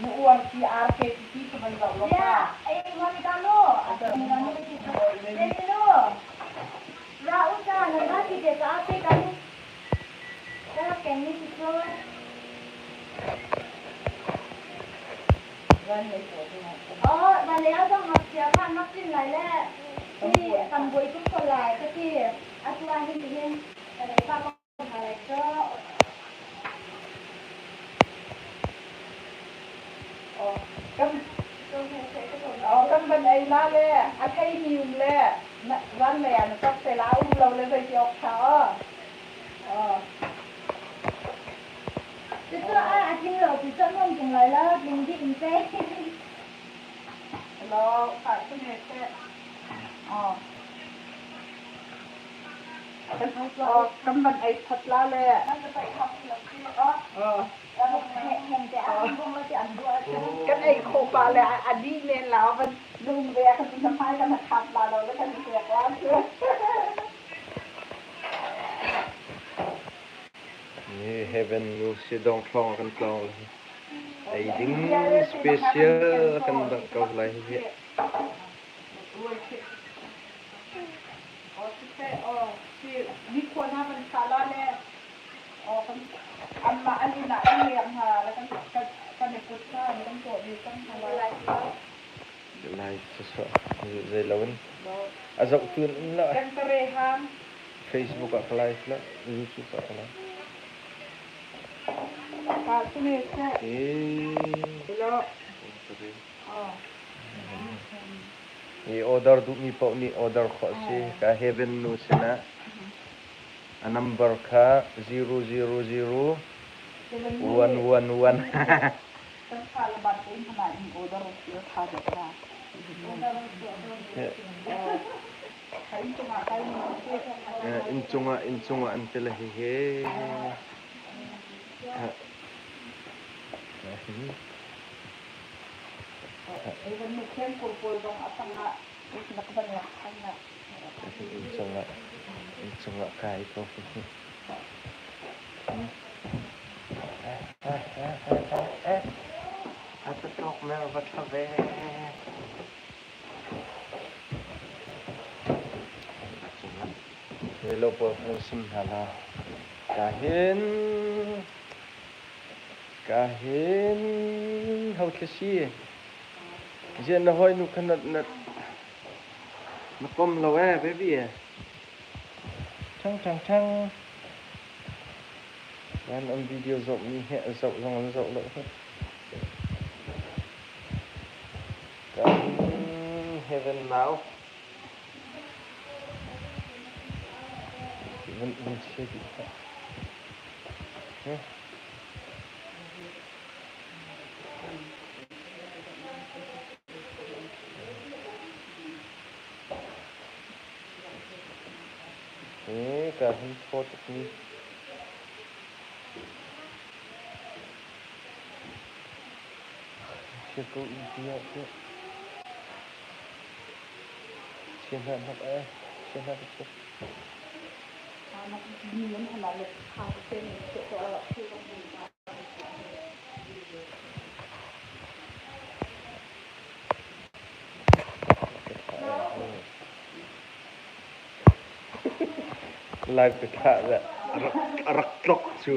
Na uar ti RK ti ka van zoh lo ka. Kan van ei la le a thei mi um le van lei ah na cak te la um lo le zei ti awk ṭha aw. Hello, ka sune te. Oh. Kan van ei that la le. Kan ei kho pa le a dih men la van lung ve kan in hmai kan khap la lo le kan pek la. Ni heaven nu si dong thlong kan tlong le ei ding special kan dang ko lai hi. Aw siseh aw si nikhua hna kan thlah la le aw kan anmah an inn ah kan leng hna le kan kan kan i put hna kan tuah dih cang hna lai. Lai sasua zei lo in a zoh tu in um la. Kan pare ham. Facebook ah ka live la YouTube ah ka live. Ka sune se. Hello. I order duhmi paoh nih order khawh a si. Ka Heaven nu sinah a number kha 000 111. Inncung ah inncung ah an ti le hihi. Inncung ah kai ko. A catlok mer va thla ve. Hello pawl kan sim hna la. Ka hin Ka hin ho thli si. Zian na hawi nu kha na na na kom lo eh baby. Thang thang thang. Nan an video zoh mi he a zoh zong an zoh lo hi. Ka hin heaven now. Van van chia dih hlah. Hi ka hin thaw tukmi. Chia ko in tiah tiah. Chia hna hnak eh. Chia hna ka chia. Live ka thlah le a rak tlok cu.